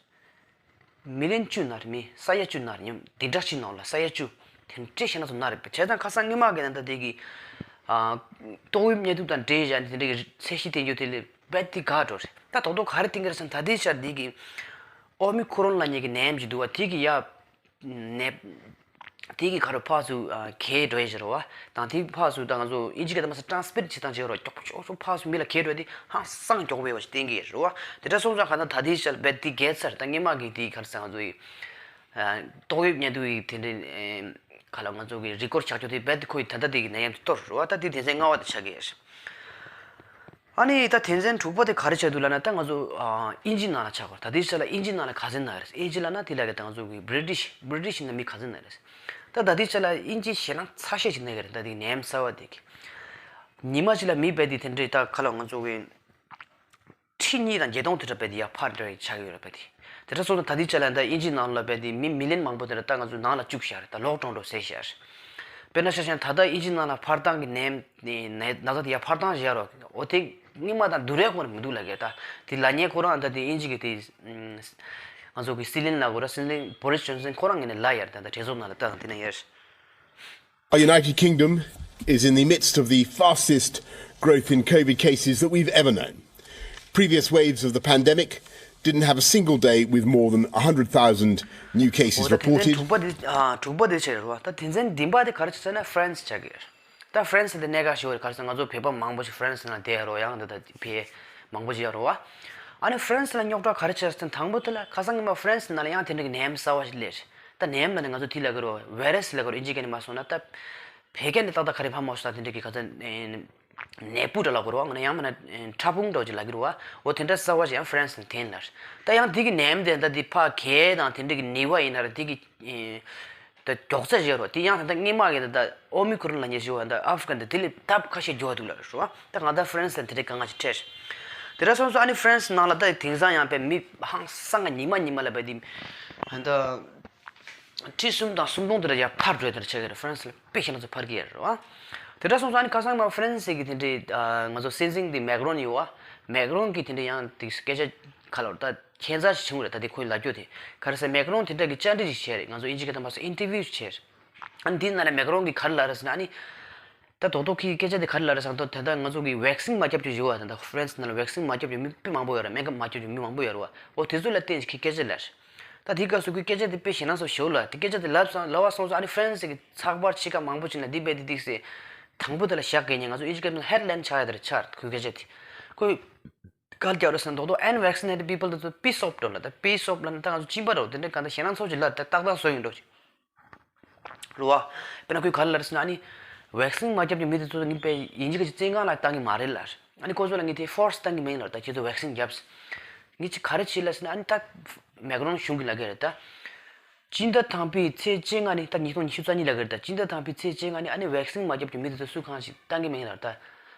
མི་ལི་ཡོན་བཅུ་ན་རེད། མི་ས་ཡ་བཅུ་ན་རེད། ཉིན་བདུན་ཕྲག་གཅིག་ནང་ལ་ས་ཡ་བཅུ། དེ་འདྲ་ཞེ་ན་ཚོ་ན་རེད། བྱས་ཙང་ཁ་སང་སྔོན་མ་གི་ད་ལྟ་དེ་གི་ཨ། ཏོག་དབྱིབས་ནད་དུག་དང་འབྲེལ་བཞག་ནས་དེ་འདྲ་གི་ཚད་གཞི་བསྟན་རྒྱུ་དེ་ལས་རྦད་དེ་འགག་འགྲོ་རེད། ད་རྡོག་རྡོག་ག་རེ་བསྟན་གྱི་རེད་ཟེར་ན། ད་ལྟའི་ཆར་དེ་གི་ཨོ་མི་ཁོ་རོན་ལབ་མཁན་གྱི་ནད་ཡམས་ཅིག་འདུག་བ། དེ་གི་ཡ་ནད། དེ་གི་ཁ་རུ་ཕར་ཚུར་ཨ། གས་འགྲོ་ཡས་ཅིག་རེད་བ། དང་དེ་ཕར་ཚུར་ད་ང་ཚོ་དབྱིན་ཇི་སྐད་དུ་མ་སོང་ཊ་རན་སི་མིཊ་བྱེད་སྟངས་ཅིག་ཡོད་རེད། མགྱོགས་པོ་མགྱོགས་པོ་ཕར་ཚུར་མི་ལ་གས་འགྲོ་ཡས་དེ་ཧང་སང་མགྱོགས་པོ་ཡོད་པ་ཞིག་བསྟན་གྱི་ཡོད་རེད་བ། དེ་འདྲ་སོང་ཙང་ག་ད་ད་ལྟའི་ཆར་རྦད་དེ་རྒྱས་ཚར། ད་སྔོན་མ་གི་དེ་ག་རེ་ཟེར། ང་ཚོ་ཡི་ཨ། ཏོག་དབྱིབས་ནད་དུག་ཡི་དེ་འདྲའི་ཨེ། ག་ལ་ང་ཚོ་གི་རི་ཀོཌ་བཞག་རྒྱུ་དེ་རྦད་དེ་ཁོ་ཡི་ད་ལྟ་དེ་གི་ནད་ཡམས་དེ་གཏོར་རེད་བ། ད་དེ་དོན་ཚན་ལྔ་པ་དེ་ཆགས་ཀྱི་ཡོད་རེད། ཨ་ནི་ད་དོན་ཚན་དྲུག་པ་དེ་ག་རེ་ཆགས་འདུག་ལབ་ན། ད་ང་ཚོ་ཨ། དབྱིན་ཇི་ནང་ལ་ཆགས་པ་རེད། ད་ལྟའི་ཆར་ལ་དབྱིན་ཇི་ནང་ལ་ག་ཚོད་ན་རེད། དབྱིན་ཇི་ལབ་ན་དེ་ལ་གི་ད་ང་ཚོ་གི་བྷི་རི་ཊིཤ། བྷི་རི་ཊིཤ་ནང་མི་ག་ཚོད་ན་རེད། ད་ད་ལྟའི་ཆར་ལ་དབྱིན་ཇི་ཞེད་སྣང་ཚ་ཤོས་ཅིག་ན་གི་རེད། ད་དེ་ནད་ཡམས་གསར་པ་དེ་གི་ཉི་མ་གཅིག་ལ་མི་རྦད་དེ་དེ་འདྲའི་ད་ག་ལ་ང་ཚོ་གི་ཁྲི་གཉིས་དང་བརྒྱད་སྟོང་དེ་འདྲ་རྦད་དེ་ཡར་འཕར་འགྲོ་ཡི་ཆགས་ཡོད་རེད། རྦད་དེ་དེ་འདྲ་སོང་ཙང་ད་ལྟའི་ཆར་ལ་ད་དབྱིན་ཇི་ནང་ལ་རྦད་དེ་མི་མི་ལི་ཡོན་མང་པོ་དེ་འདྲ་ད་ང་ཚོ་ནང་ལ་བཅུག་བཞག་རེད། ད་ལོག་ཌའུན་འགྲོ་ཟེར་བཞག་རེད། དཔེར་ན་ཆ་བཞག་ན་ད་ལྟ་དབྱིན་ཇི་ནང་ལ་འཕར་སྟངས་ཀྱི་ནད་ནད་ན་ཚ་དེ་ཡར་འཕར་སྟངས་བཞག་རོགས། འོ་དེ་སྔོན་མ་དང་བསྡུར་ཡག་ཁོ་རང་མི་འདུག་ལབ་ཀྱི་རེད། ད་དེ་ལབ་མཁན་ཁོ་རང་ད་དེ་དབྱིན་ཇི་གི་དེ་ང་ཚོ་གི་སྲིད་བློན་ལབ་དགོས་རེད། སྲིད་བློན་བྷོ་རིས་ཇོན་སན་ཁོ་རང་གིས་ནས་ལབ་ཡོད་རེད། ད་ད་གྲོས་ཚོགས་ནང་ལ་ལྟ་དང་དེ་ན་ཡོད་རེད། Our United Kingdom is in the midst of the fastest growth in COVID cases that we've ever known. Previous waves of the pandemic didn't have a single day with more than one hundred thousand new cases reported. དྲུག་པ་དེ་ཨ། དྲུག་པ་དེ་ཆགས་རེད་བ། ད་དོན་ཚན་བདུན་པ་དེ་ག་རེ་ཆགས་ཟེར་ན་ཧྥ་རན་སི་ཆགས་ཀྱི་རེད། ད་ཧྥ་རན་སི་དེ་གནད་འགག་ཞིག་རེད། ག་རེ་ཟེར་ན་ང་ཚོ་བོད་པ་མང་པོ་ཞིག་ཧྥ་རན་སི་ནང་བསྡད་ཡོད་རེད་བ། ཡང་ད་ད་ཕེ་མང་པོ་ཞིག་ཡོད་རེད་བ། ཨ་ནི་ཧྥ་རན་སི་ལ་རྙོག་དྲ་ག་རེ་ཆགས་ཟེར་ན། དང་པོ་དེ་ལ་ཁ་སང་སྔོན་མ་ཧྥ་རན་སི་ནང་ལ་ཡང་དེ་འདྲ་གི་ནད་ཡམས་གསར་པ་ཞིག་སླེབས་རེད། ད་ནད་ཡམས་ལ་ནི་ང་ཚོ་དེ་ལ་གི་རོ་བྷའི་ར་སི་ལ་གི་རོ་དབྱིན་ཇི་སྐད་ནས་མ་སོང་ན། ད་ཕལ་སྐད་ནས་ཏག་ཏག་ག་རེ་ཕར་མ་སོང་ན་དེ་འདྲ་གི་ག་ཚོད་ནད་འབུ་འདྲ་ལབ་དགོས་རེད་བ། ང་ནི་ཡང་མིན་ན་ཕྲ་ཕུང་འདྲ་བོ་ཅིག་ལབ་ཀྱི་རེད་བ། འོ་དེ་འདྲ་གསར་པ་ཞིག་ཡང་ཧྥ་རན་སི་ནས་ཐོན་ལ་རེད། ད་ཡང་དེ་གི་ནད་ཡམས་དེ་ད་དེ་ཕར་གས་དང་དེ་འདྲ་གི་ནུས་པ་ཡིན་ན་རེད། དེ་གི་ད་མགྱོགས་ཚད་ཡོད་རེད། དེ་ཡང་ད་ལྟ་སྔོན་མ་གི་ད་ལྟ་ཨོ་མི་ཁོ་རོན་ལབ་མཁན་ཞིག་ཡོད་པ། ད་ཨ་ཧྥི་རི་ཀ་ད་དེ་ལས་ལྡབ་ཁ་ཤས་མགྱོགས་འདུག་ལབ་རེད་བ། ད་ང་ད་ཧྥ་རན་སི་ལ་དེ་འདྲའི་དཀའ་ངལ་ཞིག་འཕྲད་རེད། དེ་འདྲ་སོང་ཙང་ཨ་ནི་ཧྥ་རན་སི་ནང་ལ་ད་དེང་སང་ཡང་དཔེ་མི་ཧང་སང་ང་ཉི་མ་ཉི་མ་ལ་དཔེ་དེ་ད་ཁྲི་གསུམ་དང་སུམ་སྟོང་དེ་འདྲ་ཡར་འཕར་འགྲོ་ཡ་དེ་འདྲ་ཆགས་ཀྱི་རེད། ཧྥ་རན་སི་ལ་དཔེ་ཞེད་སྣང་ཚ་འཕར་གྱི་ཡོད་རེད་བ། དེ་འདྲ་སོང་ཙང་ཨ་ནི་ཁ་སང་མ་ཧྥ་རན་སི་གི་དེ་འདྲའི་ང་ཚོ་སྲིད་འཛིན་དེ་མེག་རོན་ཡོད་བ། མེག་རོན་གི་དེ་འདྲའི་ཡང་དེ་སྐད་ཆ་ག་ལབ་རེད། ད་ཁྱད་མཚར་ཞིག་བྱུང་རེད། ད་དེ་ཁོས་ལབ་རྒྱུ་དེ་ག་རེ་ཟེར། མེག་རོན་དེ་འདྲ་གི་བཅར་འདྲི་ཞིག་བྱས་རེད། ང་ཚོ་དབྱིན་ཇི་སྐད་དུ་མ་སོང་ཨིན་ཊར་བིའུ་ཞིག་བྱས་རེད། ཨ་ནི་དེའི་ནང་ལ་མེག་རོན་གིས་ག་རེ་ལབ་རེད་ཟེར་ན། ཨ་ནི་ད་རྡོག་རྡོག་གི་སྐད་ཆ་དེ་ག་རེ་ལབ་རེད་ཟེར་ན། ད་ད་ལྟ་ང་ཚོ་གི་ཝེག་སིན་མ་བརྒྱབ་རྒྱུ་ཡོད་བ། ད་ལྟ་ཧྥ་རན་སི་ནང་ལ་ཝེག་སིན་མ་བརྒྱབ་རྒྱུ་མི་དཔེ་མང་པོ་ཡོད་རེད། སྨན་ཁབ་མ་བརྒྱབ་རྒྱུ་མི་མང་པོ་ཡོད་རེད་བ། འོ་དེ་ཚོ་ལ་བརྟེན་ཞིག་གི་སྐད་ཆ་ལབ་རེད། ད་དེའི་སྐབས་སུ་ཁོས་སྐད་ཆ་དེ་དཔེ་ཞེད་སྣང་ཚ་ཞིག་ལབ། དེ་སྐད་ཆ་དེ་ལབ་སོང་ལབ་པ་སོང་ཙང་ཨ་ནི་ཧྥ་རན་སི་གི་ཚགས་པར་ཕྱེད་ཀ་མང་པོ་ཅིག་ལ་འདི་རྦད་དེ་ཏོག་ཙམ་དང་པོ་དེ་ལ་བཞག་གི་ཉན། ང་ཚོ་དབྱིན་ཇི་སྐད་ནང་ཧེཌ་ལའིན་ཆགས་ཡ་དེ་རེད་ཆགས། ཁོའི་སྐད་ཆ་དེ་ཁོས་ག་རེ་ལབ་རེད་ཟེར་ན། རྡོག་རྡོག་unvaccinated people དེ་ཚོ་པིས་ཨོཕ་འགྲོ་ལབ། ད་པིས་ཨོཕ་ལབ་ན་ད་ང་ཚོ་གཅིན་པ་འདྲ་བོ་དེ་འདྲ་གང་ལྟར་ཞེད་སྣང་ཚ་པོ་ཅིག་ལབ། ད་ཏག་ཏག་བཟོ་ཡིན་འགྲོ་ཅིག་རེད་བ། དཔེར་ན་ཁོས་ག་རེ་ལབ་རེད་ཟེར་ན། ཨ་ནི་ཝེག་སིན་མ་བརྒྱབ་ཀྱི་མི་དེ་ཚོ་ངས་དཔེ་དབྱིན་ཇི་གི་བཙོན་ཁང་ལ་བཏང་གི་མ་རེད་ལབ། ཨ་ནི་ཁོ་ཚོ་ལ་ངས་དེ་ཕོར་སི་བཏང་གི་མིན་ལབ། ད་ཁྱེད་ཚོ་ཝེག་སིན་བརྒྱབ། ངས་ཅིག་ག་རེ་བྱེད་ལབ་ཟེར་ན། ཨ་ནི་ད་མེག་རོན་གཞུང་གིས་ལབ་ཀྱི་རེད། ད་སྤྱི་ཟླ་དང་པོའི་ཚེས་བཅོ་ལྔ་ནས། ད་ཉིས་སྟོང་ཉི་ཤུ་རྩ་གཉིས་ལབ་ཀྱི་རེད། ད་སྤྱི་ཟླ་དང་པོའི་ཚེས་བཅོ་ལྔ་ནས་ཨ་ནི་ཝེག་སིན་མ་བརྒྱབ་ཀྱི་མི་དེ་ཚོ་སུ་གང་ཞིག་བཏང་གི་མིན་ལབ། ད་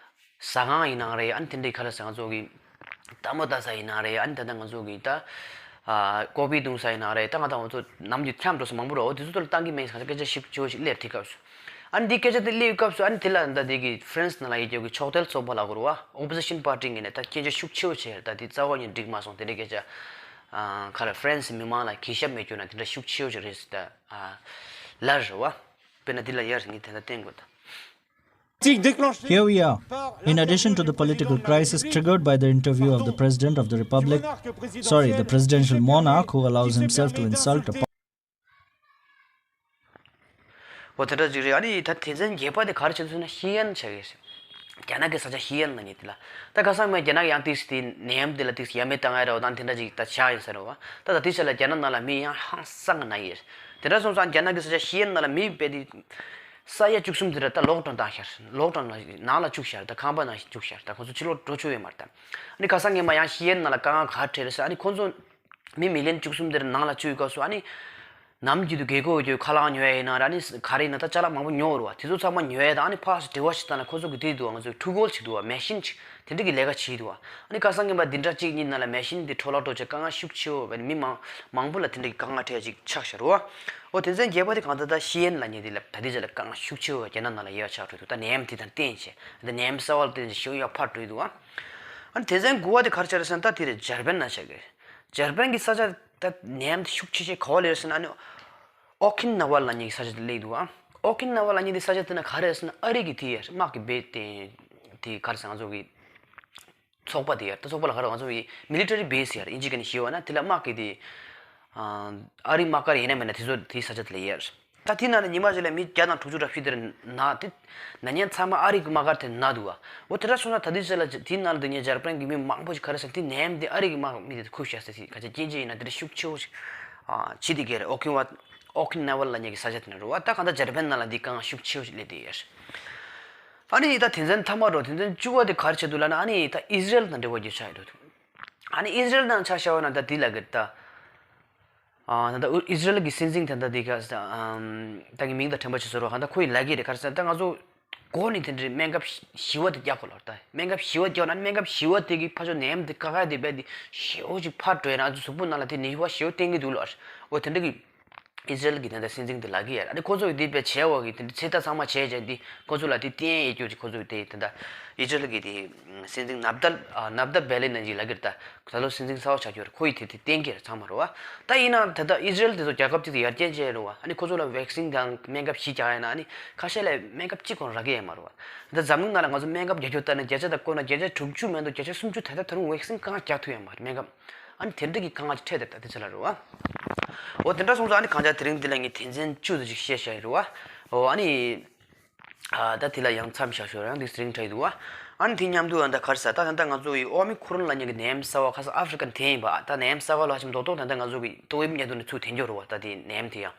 ཟ་ཁང་ཡིན་ནའང་རེད། ཨ་ནི་དེ་འདྲའི་ག་རེ་ཟེར། ང་ཚོ་གི་ལྟད་མོ་ལྟ་ས་ཡིན་ནའང་རེད། ཨ་ནི་ད་ལྟ་ང་ཚོ་གི་ད་ཨ་ཀོ་ཕི་བཏུང་ས་ཡིན་ནའང་རེད། ད་ང་ད་ང་ཚོ་ནམ་རྒྱུན་འཁྱམས་འགྲོ་ས་མང་པོ་རེད། འོ་དེ་ཚོ་ལ་བཏང་གི་མིན་ཟེར་སྐད་ཆ་ཤུགས་ཆེ་བོ་ཞིག་སླེབས་དེ་སྐབས་སུ། ཨ་ནི་འདི་སྐད་ཆ་དེ་སླེབས་སྐབས་སུ་ཨ་ནི་དེ་ལ་ད་དེ་གི་ཧྥ་རན་སི་ནང་ལ་ཡོད་རྒྱུ་གི་ཕྱོགས་གཏོགས་ཚོགས་པ་ལབ་དགོས་རེད་བ། ཨོ་པོ་ཟི་ཤན་པར་ཊི་ངོས་ནས་ད་སྐད་ཆ་ཤུགས་ཆེ་བོ་བྱས། ད་དེ་རྩ་བ་ཉིད་འགྲིག་མ་སོང་། དེ་འདྲའི་སྐད་ཆ་ཨ་ག་རེ་ཧྥ་རན་སི་མི་མང་ལ་གུས་ཞབས་མེད་རྒྱུ་ན་དེ་འདྲ་ཤུགས་ཆེ་བོ་ཞིག་རེད་ཟེར་ད་ཨ་ལབ་རེད་བ། དཔེར་ན་འདི་ལ་ཡར་ངས་དེ་འདྲ་བསྟན་དགོས་ད། Here we are. In addition to the political crisis triggered by the interview of the President of the Republic, sorry, the presidential monarch who allows himself to insult a འོ་དེ་འདྲ་ཅིག་རེད། ཨ་ནི་ད་དོན་ཚན་བརྒྱད་པ་དེ་ག་རེ་བྱེད་འདུག་ཟེར་ན། ཤི་ཡན་ཆགས་ཀྱི་རེད། རྒྱ་ནག་གི་ས་ཆ་ཤི་ཡན་ལབ་མཁན་དེ་ལ། ད་ཁ་སང་མ་རྒྱ་ནག་ཡང་ཏིག་སི་དེ་ནད་ཡམས་དེ་ལ་ཏིག་སི་ཡ་མེད་བཏང་ཡ་རེད་བ། ད་དེ་འདྲ་ཅིག་ད་ཆགས་ཡིན་ས་རེད་བ། ད་ད་དེ་ཆ་ལ་རྒྱ་ནག་ནང་ལ་མི་ཡང་ཧང་སང་གི་ན་ཡི་རེད། དེ་འདྲ་སོང་ཙང་རྒྱ་ནག་གི་ས་ཆ་ཤི་ཡན་ནང་ལ་མི་དཔེ་དེ་ ས་ཡ་བཅུ་གསུམ་དེ་ར་ད་ལོག་ཌའོན་བཏང་ཤར། ལོག་ཌའོན་ལ་ནང་ལ་བཅུག་ཤར། ད་ཁང་པ་ནང་བཅུག་ཤར། ད་ཁོང་ཚོ་ཕྱི་ལོགས་འགྲོ་ཆོག་ཡོད་མ་རེད། ད་ཨ་ནི་ཁ་སང་ངས་མ་ཡང་ཤི་ཡན་ནང་ལ་དཀའ་ངལ་ག་འཕྲད་རེད་ཟེར། ཨ་ནི་ཁོང་ཚོ་མི་མི་ལན་བཅུ་གསུམ་དེ་ར་ནང་ལ་བཅུག་ཡོད་སྐབས་སུ། ཨ་ནི་ནམ་རྒྱུན་དུ་རྒས་འཁོགས་ཀྱི་ཁ་ལག་ཉོ་ཡ་ཡིན་ན་ར། ཨ་ནི་ག་རེ་ཡིན་ན་ད་ཅ་ལག་མང་པོ་ཉོ་རུ་བ། དེ་ཚོ་ཚང་མ་ཉོ་ཡ་དང་། ཨ་ནི་ཕར་དྲི་བ་ཞིག་བཏང་ན་ཁོང་ཚོ་གི་དེ་འདུག་བ། ང་ཚོ་ཐུག་ཧོལ་ཞིག་འདུག་བ། མེ་ཤིན་ཞིག་དེ་འདྲ་གི་ལས་ཀ་བྱེད་འདུག་བ། ཨ་ནི་ཁ་སང་ངན་པ་འདི་འདྲ་གཅིག་གཉིས་ནང་ལ་མེ་ཤིན་དེ་འཕྲོ་བརླག་འགྲོ་བྱས་དཀའ་ངལ་ཤུགས་ཆེ་བོ་བས། མི་མང་མང་པོ་ལ་དེ་འདྲ་གི་དཀའ་ངལ་འཕྲད་ཅིག་ཆགས་ཤར་བ། འོ་དེ་ཚན་རྒྱས་པ་དེ་གང་ལྟར་ད་ཤི་ཡན་ལ་ཉེ་དེ་ལ་ད་དེ་ཚོ་ལ་དཀའ་ངལ་ཤུགས་ཆེ་བོ་རྒྱ་ནག་ནང་ལ་ཡོད་ཆགས་འགྲོ་འདུག་ད་ནད་ཡམས་དེ་དང་བསྟན་བྱས། ད་ནད་ཡམས་གསར་བ་ལ་བརྟེན་བྱས་ཤི་ཡོ་ཡག་ཕར་འགྲོ་འདུག་བ། ཨ་ནི་དེ་ཚན་དགུ་བ་དེ་ག་རེ་ཆགས་རེད་ཟེར་ན། ད་དེ་རེད། འཇར་པན་ན་ཆགས་གི། འཇར་པན་གི་ས་ཆ་ད་ནད་ཡམས་དེ་ཤུགས་ཆེ་ཆེ་ག་བ་ལ་ཡོད་ཟེར་ན། ཨ་ནི་ཨོ་ཁིན་ན་ཝ་ལབ་མཁན་གྱི་ས་ཆ་དེ་སླེབས་འདུག་ཨ། ཨོ་ཁིན་ན་ཝ་ལབ་མཁན་དེ་ས་ཆ་དེ་ན་ག་རེ་ཟེར་ན། ཨ་རི་གི་དེ་ཡ་དམག་གི་སྦས་དེ་དེ་ག་རེ་ཟེར། ང་ཚོ་གི་ཚོགས་པ་དེ་ཡ། ད་ཚོགས་པ་ལ་ག་རེ། ང་ཚོ་གི་མི་ལི་ཊ་རི་བྷེ་སི་ཡ་ཨིན་ཇི་སྐད་ནས་ཞུ་བ་ན། དེ་ལ་དམག་གི་དེ་ཨ་རི་དམག་སྒར་ཡིན་ན་མིན་ན་དེ་ཚོ་དེ་ས་ཆ་དེ་ལ་ཡོད་རེད། ད་དེ་ན་ནི་ཉི་མ་གཅིག་ལ་མི་བརྒྱ་དང་དྲུག་ཅུ་རེ་བཞི་དེ་ན་དེ་ན་མཁན་ཚང་མ་ཨ་རི་གི་དམག་སྒར་དེ་ན་འདུག་བ། འོ་དེ་འདྲ་སོང་ན་ད་དུས་ཚོད་ལ་དེ་ནང་ལ་སྡོད་མཁན་འཇར་པན་གི་མི་མང་པོ་ཞིག་ག་རེ་ཟེར། དེ་ནད་ཡམས་དེ་ཨ་རི་གི་དམག་མི་དེ་ཁུར་བཞག་ཟེར། ཁ་ཆེ་སྐྱེན་ཆེ་ཡིན་ན་དེ་འདྲ་ཤུགས་ཆེ་བོ་ཞིག་ཨ་བྱེད་དེ་གས་རེད། ཨོ་ཁིན་ཝ་ཨོ་ཁིན་ན་ཝ་ལབ་མཁན་གྱི་ས་ཆ་དེ་ན་རེད་བ། ད་གང་ལྟར་འཇར་པན་ནང་ལ་འདི་དཀའ་ངལ་ཤུགས་ཆེ་བོ་ཞིག་སླེབས་བསྡད་ཡོད་རེད། ཨ་ནི་ད་དེ་ཚན་མཐའ་མ་འགྲོ། དེ་ཚན་བཅུ་བ་དེ་ག་རེ་བྱེད་འདུག་ལབ་ན། ཨ་ནི་ད་ཨི་ཟི་རེལ་དང་འབྲེལ་བ་རྒྱུ་ཆ་ཡོད་འདུག་ཨ་ནི་ཨི་ཟི་རེལ་དང་ཆ་བཞག་པ་ན་ད་དེ་ལ་གི་ད། ཨ་ད་ལྟ་ཨི་ཟི་རེལ་གྱི་སྲིད་འཛིན་ད་ལྟ་དེ་ག་ས་ཨམ་ད་གི་མིང་ད་དྲན་པ་བརྗེད་སོང་རོ། གང་ལྟར་ཁོ་ཡི་ལབ་ཀྱི་རེད། ག་རེ་ཟེར་ན། ད་ང་ཚོ་འགོ་ནས་དེ་འདྲའི་སྨན་ཁབ་ཞི་བ་དེ་རྒྱག་དགོས་ལབ། ད་སྨན་ཁབ་ཞི་བ་རྒྱག་ན་སྨན་ཁབ་ཞི་བ་དེ་གི་ཕར་ཕྱོགས་ནད་ཡམས་དེ་དཀའ་ཁག་དེ་རྦད་དེ་ཞི་བ་ཞིག་ཕར་འགྲོ་ཡ་ན། ང་ཚོ་གཟུགས་པོ་ནང་ལ་དེ་ནད་པ་ཞི་བ་བསྟེན་གྱི་འདུག་ལབ། འོ་དེ་འདྲ་གི་ཨི་ཟི་རེལ་གྱི་དེ་འདྲ་སྲིད་འཛིན་དེ་ལབ་ཀྱི་ཡོད་རེད། ཨ་ནི་ཁོ་ཚོ་གི་དེ་དཔེ་བྱས་པ་གི་དེ་འདྲ་ཚེ་ཐར་ཚང་མ་བྱས་བྱས་དེ་ཁོ་ཚོ་ལ་དེ་བསྟན་ཡས་སྐྱོ་ཅིག་ཁོ་ཚོ་གི་དེ་དེ་འདྲ་ཨི་ཟི་རེལ་གྱི་དེ་སྲིད་འཛིན་ནབ་ཏལ་ཨ་ནབ་ཏལ་བེ་ལི་ན་ཇི་ལབ་ཀྱི་རེད། ད་ད་ལོ་སྲིད་འཛིན་གསར་པ་ཆགས་ཀྱི་ཡོད་རེད། ཁོ་ཡི་དེ་དེ་བསྟན་གྱི་རེད་ཚང་མ་རེད་བ། ད་ཡིན་ན་ད་ལྟ་ཨི་ཟི་རེལ་དེ་ཚོ་རྒྱལ་ཁབ་ཅིག་དེ་ཡར་རྒྱས་བྱས་རེད་བ། ཨ་ནི་ཁོ་ཚོ་ལ་ཝེག་སིན་དང་སྨན་ཁབ་ཞིག་རྒྱག་ཡ་ན། ཨ་ནི་ཁ་ཤས་ལ་སྨན་ཁབ་གཅིག་ཁོ་རང་རག་གི་ཡོད་མ་རེད་བ། ད་འཛམ་གླིང་ནང་ལ་ང་ཚོ་སྨན་ཁབ་བརྒྱད་ཅུ་ལྟར་ན་བརྒྱ་ཆ་དང་བཀོད་ན་བརྒྱ་ཆ་དྲུག་ཅུ་མ་གཏོགས་བརྒྱ་ཆ་སུམ་ཅུ་ད་ལྟ་ད་རུང་ཝེག་སིན་གང་རྒྱག་ཐུབ་ཡོད་མ་རེད། སྨན་ཁབ། ཨ་ནི་དེ་འདྲ་གི་དཀའ་ངལ་ཅིག་འཕྲད་དེ་ད་དེ་ཚོ་ལ་རེད་བ། འོ་དེ་འདྲ་སོང་ཙང་ཨ་ནི་གང་ལྟར་དེ་རིང་འདི་ལ་ངས་དོན་ཚན་བཅུ་ཙམ་ཅིག་བཤད་བཞག་ཡོད་རེད་བ། འོ་ཨ་ནི་ཨ་ད་དེ་ལ་ཡང་མཚམས་བཞག་ཞོར་ཡང་འདི་རིང་ཁྲ་ཡི་འདུག་བ། ཨ་ནི་དེ་མཉམ་དུ་ཨ་ད་ག་རེ་ཟེར། ད་ད་ལྟ་ང་ཚོ་ཡི་ཨོ་མི་ཁོ་རོན་ལབ་མཁན་གྱི་ནད་ཡམས་གསར་བ་ཁ་སང་ཨ་ཧྥི་རི་ཀ་ནས་ཐོན་ཡིན་པ། ད་ནད་ཡམས་གསར་བ་ལ་ཕྱིན་མདོག་མདོག་ད་ལྟ་ང་ཚོ་གི་ཏོག་དབྱིབས་གཉིས་དུ་ནས་ཚུར་ཐོན་རྒྱུ་རེད་བ། ད་དེ་ནད་ཡམས་དེ་ཡང་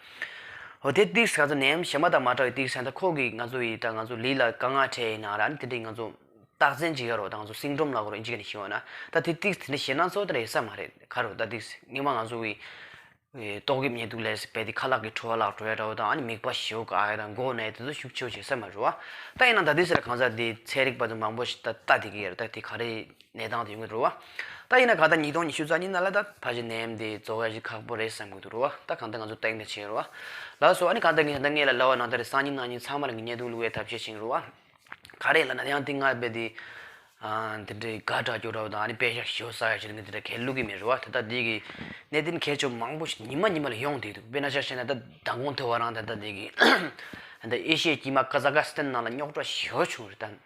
འོ་དེ་ཏིག་ང་ཚོ་ནད་ཡམས་གཞན་པ་དང་མ་འདྲ་བའི་ཏིག་ཟེར། ད་ཁོ་གི་ང་ཚོ་ཡི་ད་ང་ཚོ་ལུས་ལ་དཀའ་ངལ་འཕྲད་ཡིན་ན་ར། ཨ་ནི་དེ་འདྲའི་ང་ཚོ་རྟགས་མཚན་ཅིག་ཡོད་རེད་བ། ད་ང་ཚོ་སིན་ཌོམ་ལབ་དགོས་རེད། ཨིན་ཇི་སྐད་ནས་ཞུས་པ་ན། ད་དེ་ཏིག་དེ་འདྲ་ཞེད་སྣང་ཚ་བོ་དེ་འདྲ་ཡོད་ས་མ་རེད། ག་རེ་ད་ཏིག་སྔོན་མ་ང་ཚོ་གི་ཨེ་ཏོག་དབྱིབས་ནད་དུག་ལས་རྦད་དེ་ཁ་ལག་གི་འཕྲོ་བརླག་འགྲོ་ཡ་འདྲ་བོ་དང་། ཨ་ནི་མིད་པ་ཞེ་པོ་འགག་ཡ་དང་མགོ་ན་ཡ་དེ་ཚོ་ཤུགས་ཆེ་བོ་ཞིག་ཡོད་ས་མ་རེད་བ། ད་ཡིན་ན་ད་དུས་ཚོད་ལ་གང་ཟག་དེ་ཚན་རིག་པ་ཚོ་མང་པོ་ཞིག་ད་ལྟ་བསྡད་ཀྱི་ཡོད་རེད། ད་དེ་ག་རེ་གནས་སྟངས་དེ་ཡོང་གི་རེད་བ། ད་ཡིན་ན་གང་ལྟར་ཉིས་སྟོང་ཉི་ཤུ་རྩ་གཉིས་ནང་ལ་ད་ཕལ་ཆེར་ནད་ཡམས་དེ་རྫོགས་ཡ་ཞིག་ཁག་པོ་རེད་བསམ་གྱི་འདུག་རེད་བ། ད་གང་ལྟར་ང་ཚོ་ཏན་ཏན་བྱས་རེད་བ། ལགས་སོ། ཨ་ནི་གང་ལྟར་ངས་ད་ལྟ་ངས་ལབ་པ་ནང་ལྟར་སང་ཉིན་གནངས་ཉིན་ཚང་མ་ལ་ངས་བརྙན་ཐུང་བླུག་ཡའི་ཐབས་ཤེས་བྱེད་ཀྱི་རེད་བ། ག་རེ་ལབ་ན་ཡང་དེ་སྔ་བས་དེ་ཨ་དེ་འདྲའི་དགའ་དྲགས་སྐྱོ་དྲགས་དང་། ཨ་ནི་པད་ཤག་ཞོ་ཟ་ཡ་ཞིག་ངས་དེ་འདྲ་གས་བླུག་གི་མེད་རེད་བ། ད་ལྟ་དེ་གི་གནད་དོན་གལ་ཆེ་བ་མང་པོ་ཞིག་ཉི་མ་ཉི་མ་ལ་ཡོང་བསྡད་འདུག་དཔེར་ན་ཆ་བཞག་ན་ད་མདང་དགོང་དེ་བ་རང་ད་ལྟ་དེ་གི་ད་ལྟ་ཨེ་ཤི་ཡའི་དཀྱིལ་མ་ཀ་ཛ་ཀ་སི་ཐན་ནང་ལ་རྙོག་དྲ་ཞེ་པོ་བྱུང་རེད། ད་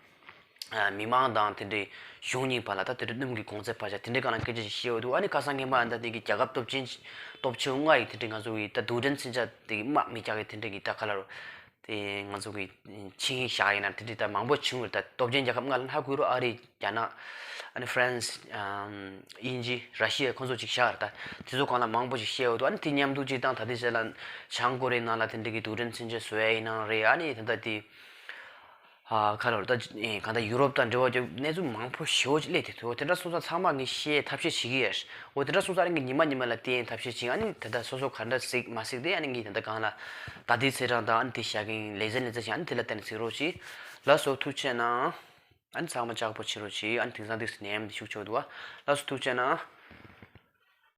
ཨ་མི་མང་དང་དེ་འདྲའི་གཞུང་གཉིས་བར་ལ་ད་དེ་འདྲའི་སྣུམ་གྱི་གོང་ཚད་བར་ཆད་དེ་འདྲའི་སྒང་ལ་སྐད་ཆ་ཞིག་བཤད་འོས་འདུག་ཨ་ནི་ཁ་སང་ངས་མ་ད་དེ་གི་རྒྱལ་ཁབ་སྟོབས་ཆེན་སྟོབས་ཆེ་བ་ལྔ་ཡི་དེ་འདྲའི་ང་ཚོ་གི་ད་རྡུལ་ཕྲན་མཚོན་ཆ་དེ་གི་དམག་མི་རྒྱག་གི་དེ་འདྲའི་གི་ད་ག་ལ་རུ། དེ་ང་ཚོ་གི་ཆིངས་ཡིག་བཞག་ཡིན་ན་དེ་འདྲའི་ད་མང་པོ་བྱུང་ཡོད་རེད། ད་སྟོབས་ཆེན་རྒྱལ་ཁབ་ལྔ་ལ་ཧ་གོ་རུ་ཨ་རི། རྒྱ་ནག་ཨ་ནི་ཧྥ་རན་སི། ཨམ་དབྱིན་ཇི། ར་ཤི་ཡ། ཁོང་ཚོ་ཅིག་བཞག་རེད། ད་དེ་ཚོ་སྒང་ལ་མང་པོ་ཞིག་བཤད་ཡོད་འདུག་ཨ་ནི་དེ་མཉམ་དུ་ཅིག་དང་ད་ལྟའི་ཆ་ལ་བྱང་ཀོ་རི་ཡའི་ནང་ལ་དེ་འདྲའི་གི་རྡུལ་ཕྲན་མཚོན་ཆ་བཟོ་ཡ་ཡིན་ནའང་རེད། ཨ་ནི་ད་ལྟ་དེ་ཨ་ག་ལ་རེད། ད་ཨེ་གང་ལྟར་ཡུ་རོབ་དང་འབྲེལ་བ་ཅིག་གནས་ཚུལ་མང་པོ་ཞེ་པོ་ཅིག་སླེབས་བསྡད་འདུག་དེ་འདྲ་སོང་ཙང་ཚང་མ་ངས་བཤད་ཐབས་ཤེས་བྱེད་ཀྱི་ཡོད། འོ་དེ་འདྲ་སོང་ཙང་ཨ་ནི་ངས་ཉི་མ་ཉི་མ་ལ་བལྟས་ཐབས་ཤེས་བྱེད། ཨ་ནི་ད་ལྟ་སོ་སོ་ག་འདྲ་གཟིགས་མ་གཟིགས་དེ་ཨ་ནི་ངས་ད་ལྟ་སྒང་ལ་ད་ལྟའི་ཚེས་གྲངས་དང་ཨ་ནི་དེ་བཞག་གིན་ལེ་ཚན་ལེ་ཚན་བྱས། ཨ་ནི་དེ་ལ་བལྟས་ནས་གཟིགས་རོགས་གྱིས། ལགས་སོ། ཐུགས་རྗེ་གནང་། ཨ་ནི་ཚང་མ་ལྕགས་པོ་བྱེད་རོགས་གྱིས། ཨ་ནི་དེང་སང་དུས་སུ་ནད་ཡམས་འདི་ཤུགས་ཆེ་བོ་འདུག་བ། ལགས་སོ། ཐུགས་རྗེ་གནང་།